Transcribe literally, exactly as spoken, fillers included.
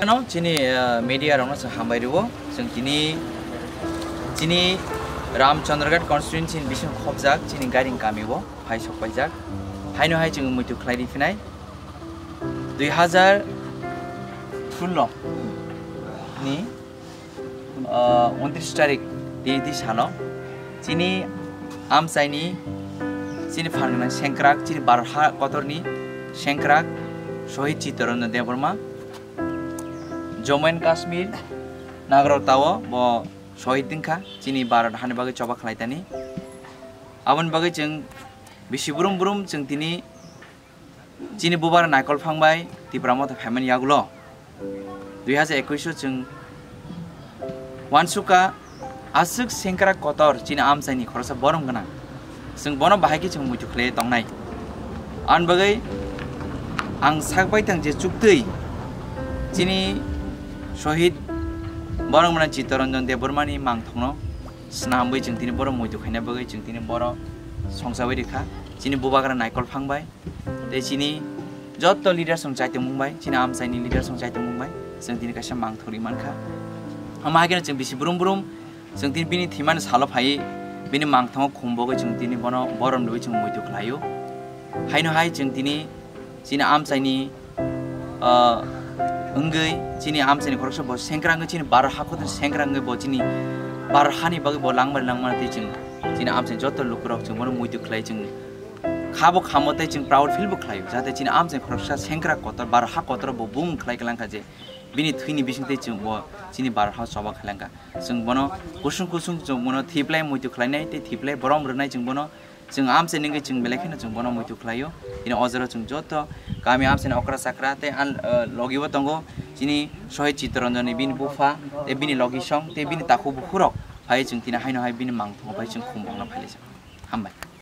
Ano chini, eh, media rokno chwng hambai rwo. Chwng tini chini Ramchandraghat constituency ni bising khopjak chini Gairing kami o phai sok paijak. Haino hai chwng muitu khlai ri phinai. Dui hazar sullo ni, ah, untris tarik tini salo chini amchaini chini phargana sengkrak, chini Bharat ha kotorni sengkrak Shohid Chittaranjan Debbarma, Jammu and Kashmir Nagarao tao bo Shohid wngkha, chini Bharat hani bagwi choba khlaitani. Aboni bagwi chwng bisi brum brum chwng tini chini bubar naikol phang bai Tipra Motha phaimani yagulo dui hazar ekwis o chwng uansukha aswk sengkrak kotor chini amchaini khoroksa borom gwnang. Chwng bono bahai khe chwng muitu khlai tongnai. Ani bagwi ang sak bai tang je chuktwi chini Shohid borom gwnang Chittaranjan Debbarmani mangthokno swnamwi chwng tini borom muitu khaina bagwi chwng tini borom songchawi rikha. Chini bubagra naikol phang bai tei chini joto leaders rok chai tongmung bai, chini amchaini leaders rok chai tongmung bai, chwng tini kaisa mangthok ri mankha. Omo hai kheno chwng bisi brum brum, chwng tini bini thwimani salo phaiwi, bini mangthongo khum bogwi chwng tini bono borom rwui chwng muitu khlaio. Haino hai chwng tini chini amchaini, ah, wngwi chini amchaini khoroksa bo sengkrak wngwi chini Bharat hakotoni sengkrak wngwi bo chini Bharat hani bagwi bo langmani langmani tei chwng chini amchaini joto lukurok chwng bono muitu khlai chwng khabo khamo tei chwng proud feel bo khlaio, jahate chini amchaini khoroksa sengkrak kotor Bharat ha kotor bo bung khlai khlangkha je bini thwini bising tei chwng bo chini Bharat ha choba khlangkha. Chwng bono kusung kusung chwng bono thiplai muitu khlainai tei thiplai borom rwnai chwng bono. Chwng amchaini wngwi chwng belai kheno chwng bono muitu khlaio. Tini o jora chwng joto kami amchaini okra chakra tei an, eh, logi o tongo chini Shohid Chittaranjan ni bini bupha tei bini logi song tei bini takhuk bukhuk rok phai chwng tini haino hai bini mangthongo phai chwng khum bokna phailaijak. Hambai.